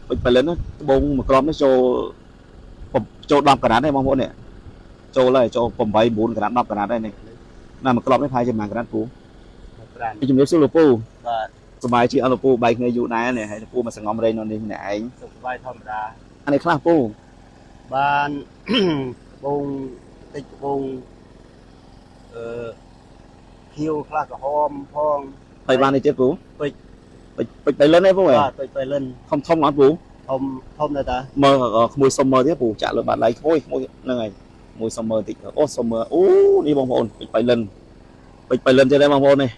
ពេជ្រប៉ៃលិនណាត្បូងមួយគ្រាប់នេះចូលចូល10ក្រាតទេបងប្អូននេះចូលហើយចូល8 9ក្រាត10ក្រាតហើយនេះណាមួយគ្រាប់នេះប្រហែលជា1ក្រាតពូ 5 ជំរាបសួរលោកពូ បាទ សប្បាយជាអត់លោកពូបែកគ្នាយូរដែរនេះហើយលោកពូមកសង្ងំរែងនៅនេះម្នាក់ឯង សុខសប្បាយធម្មតា អានេះខ្លះពូ បាន ត្បូងតិចត្បូងអឺខៀវខ្លះក្រហមផង ហើយបាននេះទៀតពូ ពេជ្រ ពេជ្រពេជ្រប៉ៃលិនទេពូហ៎ បាទពេជ្រប៉ៃលិន ធំធំអត់ពូ ធំធំដែរតា មើលក្មួយសុំមើលទៀតពូចាក់លើបាតដៃក្មួយក្មួយហ្នឹងហើយមួយសុំមើលតិចអូសុំមើលអូនេះបងប្អូនពេជ្រប៉ៃលិនពេជ្រប៉ៃលិនទៀតទេបងប្អូននេះ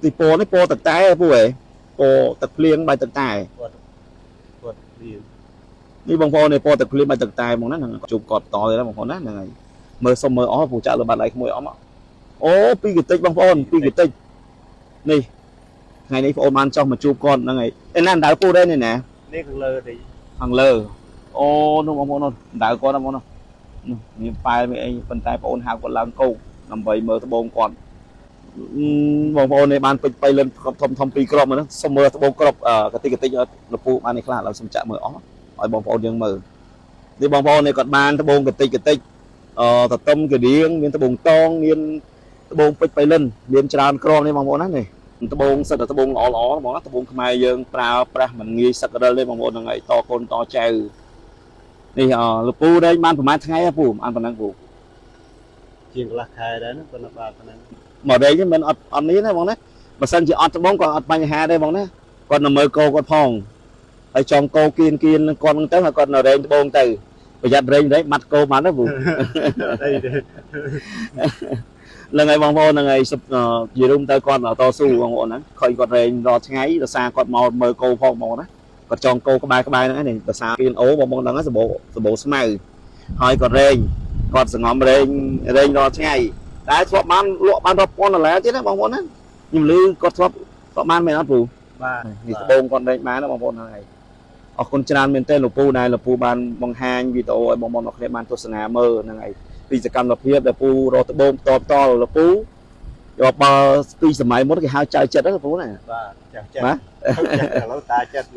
ទីពណ៌នេះពណ៌ទឹកតែពូហ៎ពណ៌ទឹកភ្លៀងបាយទឹកតែ គាត់គាត់លៀង នេះបងប្អូននេះពណ៌ទឹកភ្លៀងបាយទឹកតែហ្មងណាហ្នឹងជួបគាត់បន្តទៀតណាបងប្អូនណាហ្នឹងហើយមើលសុំមើលអស់ពូចាក់លើបាតដៃក្មួយអស់មកអូពីរកតិចបងប្អូនពីរកតិចនេះថ្ងៃនេះបងប្អូនបានចុះមកជួបគាត់ហ្នឹងហើយឯណាដៅពូដែរនេះណា នេះខាងលើតិច ខាងលើអូនោះបងប្អូននោះដៅគាត់ណាបងប្អូននោះនោះមានប៉ែលមានអីប៉ុន្តែបងប្អូនហៅគាត់ឡើងគោកដើម្បីមើលត្បូងគាត់បងប្អូននេះបានពេជ្រប៉ៃលិនគ្រាប់ធំធំពីរគ្រាប់មកហ្នឹងសុំមើលត្បូងគ្រាប់កតិកតិចលពូបាននេះខ្លះឥឡូវសុំចាក់មើលអស់ឲ្យបងប្អូនយើងមើលនេះបងប្អូននេះគាត់បានត្បូងកតិចកតិចអឺតទឹមករៀងមានត្បូងតងមានត្បូងពេជ្រប៉ៃលិនមានច្រើនគ្រាប់នេះបងប្អូនណានេះត្បូងសិតតែត្បូងល្អល្អហ្មងណាត្បូងខ្មែរយើងប្រើប្រាស់មិនងាយសឹករឹលទេបងប្អូនហ្នឹងហើយតកូនតចៅនេះអលពូរែងបានប្រហែលថ្ងៃហ៎ពូបានប៉ុណ្ណឹងពូ ជាងកន្លះខែដែរណាប៉ុន្តែបាទប៉ុណ្ណឹង មករែងមិនអត់អត់នេះណាបងណាបើសិនជាអត់ត្បូងក៏អត់បញ្ហាដែរបងណាគាត់នៅមើលគោគាត់ផងហើយចង់គោគៀនគៀនគាត់ហ្នឹងទៅហើយគាត់នៅរែងត្បូងទៅប្រយ័ត្នរែងរែងបាត់គោបាត់ណាពូ អត់អីទេ ហ្នឹងហើយបងប្អូនហ្នឹងហើយសុបនិយាយរួមទៅគាត់តស៊ូបងប្អូនហ្នឹងខុយគាត់រែងរាល់ថ្ងៃដោយសារគាត់មកមើលគោផងបងប្អូនណាគាត់ចង់គោក្បែរក្បែរហ្នឹងឯងនេះដោយសារគៀនអូបងប្អូនហ្នឹងសបោសបោស្មៅហើយគាត់រែងគាត់សងំរែងរែងរាល់ថ្ងៃតែធ្លាប់បានលក់បានរាប់ពាន់ដុល្លារទៀតណាបងប្អូនណាខ្ញុំឮគាត់ធ្លាប់ធ្លាប់បានមែនអត់ពូ បាទ នេះត្បូងគាត់រែងបានណាបងប្អូនហ្នឹងហើយអរគុណច្រើនមែនទែនលោកពូដែលលោកពូបានបង្ហាញវីដេអូឲ្យបងប្អូនអរគ្នាបានទស្សនាមើលហ្នឹងហើយពីសកម្មភាពដែលពូរកត្បូងតបតលោកពូយកបើពីសម័យមុនគេហៅចៅចិត្តហ្នឹងលោកពូណា បាទចាស់ចិត្ត បាទ ចិត្តឥឡូវតាចិត្ត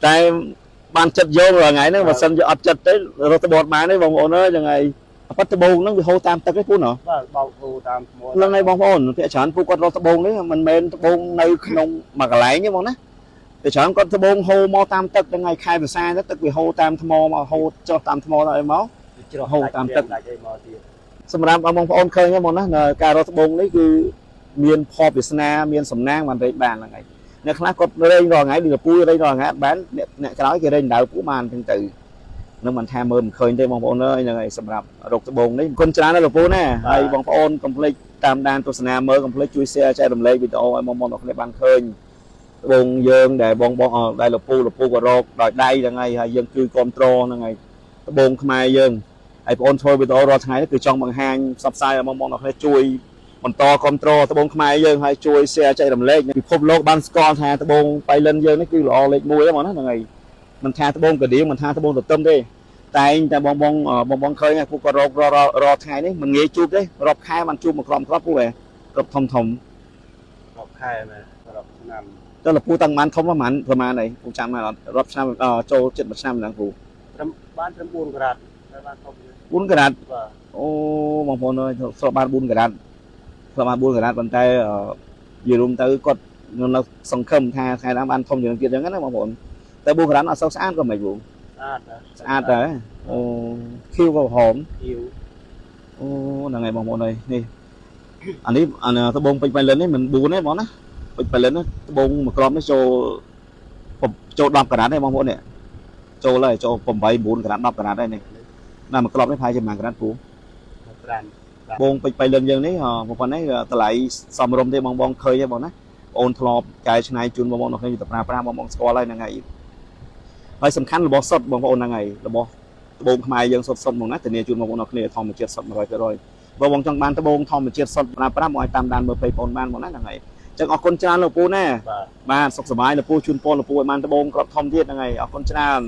តែបានចិត្តយករាល់ថ្ងៃហ្នឹងបើសិនជាអត់ចិត្តទេរកត្បូងបានទេបងប្អូនអើយហ្នឹងហើយប៉ិតត្បូងហ្នឹងវាហូរតាមទឹកទេពូណោះ បាទបោកហូរតាមថ្ម ហ្នឹងហើយបងប្អូនភាគច្រើនពូគាត់រកត្បូងនេះមិនមែនត្បូងនៅក្នុងមួយកន្លែងទេបងណាភាគច្រើនគាត់ត្បូងហូរមកតាមទឹកហ្នឹងហើយខែវស្សាទៅទឹកវាហូរតាមថ្មមកហូរចុះតាមថ្មទៅអីមក ច្រោះ ហូរតាមទឹក ដាច់អីមកទៀត សម្រាប់បងប្អូនឃើញហ្នឹងបងណានៅការរកត្បូងនេះគឺមានភ័ព្វវាសនាមានសំណាងបានរែកបានហ្នឹងហើយអ្នកខ្លះគាត់រែងរាល់ថ្ងៃដូចពូរែងរាល់ថ្ងៃអត់បានអ្នកអ្នកក្រោយគេរែងដៅពូបានអញ្ចឹងទៅនឹងមិនថាមើលមិនឃើញទេបងប្អូនអើយហ្នឹងហើយសម្រាប់រកត្បូងនេះអរគុណច្រើនណាស់លោកពូណាហើយបងប្អូនកុំភ្លេចតាមដានទស្សនាមើលកុំភ្លេចជួយ share ចែករំលែកវីដេអូឲ្យបងប្អូនអរគ្នាបានឃើញត្បូងយើងដែលបងបងដែលលោកពូលោកពូក៏រកដោយដៃហ្នឹងហើយហើយយើងជួយគ្រប់គ្រងហ្នឹងហើយត្បូងខ្មែរយើង ហើយបងអូនធ្វើវីដេអូរាល់ថ្ងៃនេះគឺចង់បង្ហាញផ្សព្វផ្សាយឲ្យបងប្អូនអរគ្នាជួយបន្តគ្រប់គ្រងត្បូងខ្មែរយើងហើយជួយ share ចែករំលែកពិភពលោកបានស្គាល់ថាត្បូងប៉ៃលិនយើងនេះគឺល្អលេខ1ហ្នឹងបងណាហ្នឹងហើយមិនថាត្បូងកដៀងមិនថាត្បូងទទឹមទេតែងតែបងបងបងបងឃើញហើយពួកគាត់រករាល់ថ្ងៃនេះមិនងាយជួបទេរាប់ខែបានជួបមួយក្រុមគ្រាប់ពួកឯងគ្រាប់ធំធំ រាប់ខែមែនរាប់ឆ្នាំ តើលពូតាំងបានធំប្រហែលប្រហែលអីពូចាំបានអត់រាប់ឆ្នាំចូលចិត្តមួយឆ្នាំហ្នឹងពូ ត្រឹមបានត្រឹម4ក្រាតតែបានធំទេ 4ក្រាត បាទ អូបងប្អូនអើយធ្លាប់បាន4ក្រាតធ្លាប់បាន4ក្រាតប៉ុន្តែនិយាយរួមទៅគាត់នៅសង្ឃឹមថាថ្ងៃណាបានធំជាងទៀតអញ្ចឹងណាបងប្អូនតែ4ក្រាតអត់សូវស្អាតក៏មិនបង ស្អាតណា ស្អាតដែរអូខៀវក៏ក្រហម ខៀវ អូហ្នឹងហើយបងប្អូនអើយនេះអានេះអាត្បូងពេជ្រប៉ៃលិននេះមិន4ទេបងណាពេជ្រប៉ៃលិនត្បូងមួយគ្រាប់នេះចូលចូល10ក្រាតទេបងប្អូននេះចូលហើយចូល8 9ក្រាត10ក្រាតហើយនេះណាមួយគ្រាប់នេះប្រហែលជា1ក្រាតពូ 5 បងពេជ្រប៉ៃលិនយើងនេះប៉ុណ្ណេះតម្លៃសមរម្យទេបងបងឃើញទេបងណាបងអូនធ្លាប់កែច្នៃជូនបងបងនៅគ្នាទៅប្រើប្រាស់បងបងស្គាល់ហើយហ្នឹងហើយហើយសំខាន់របស់សុទ្ធបងប្អូនហ្នឹងហើយរបស់ត្បូងខ្មែរយើងសុទ្ធសុទ្ធហ្មងណាធានាជូនបងប្អូននៅគ្នាធម្មជាតិសុទ្ធ100%បើបងចង់បានត្បូងធម្មជាតិសុទ្ធប្រើប្រាស់បងឲ្យតាមដានមើលពេកបងបានបងណាហ្នឹងហើយអញ្ចឹងអរគុណច្រើនលោកពូណា បាទ បាទសុខសប្បាយលោកពូជូនពរលោកពូឲ្យបានត្បូងគ្រាប់ធំទៀតហ្នឹងហើយអរគុណច្រើន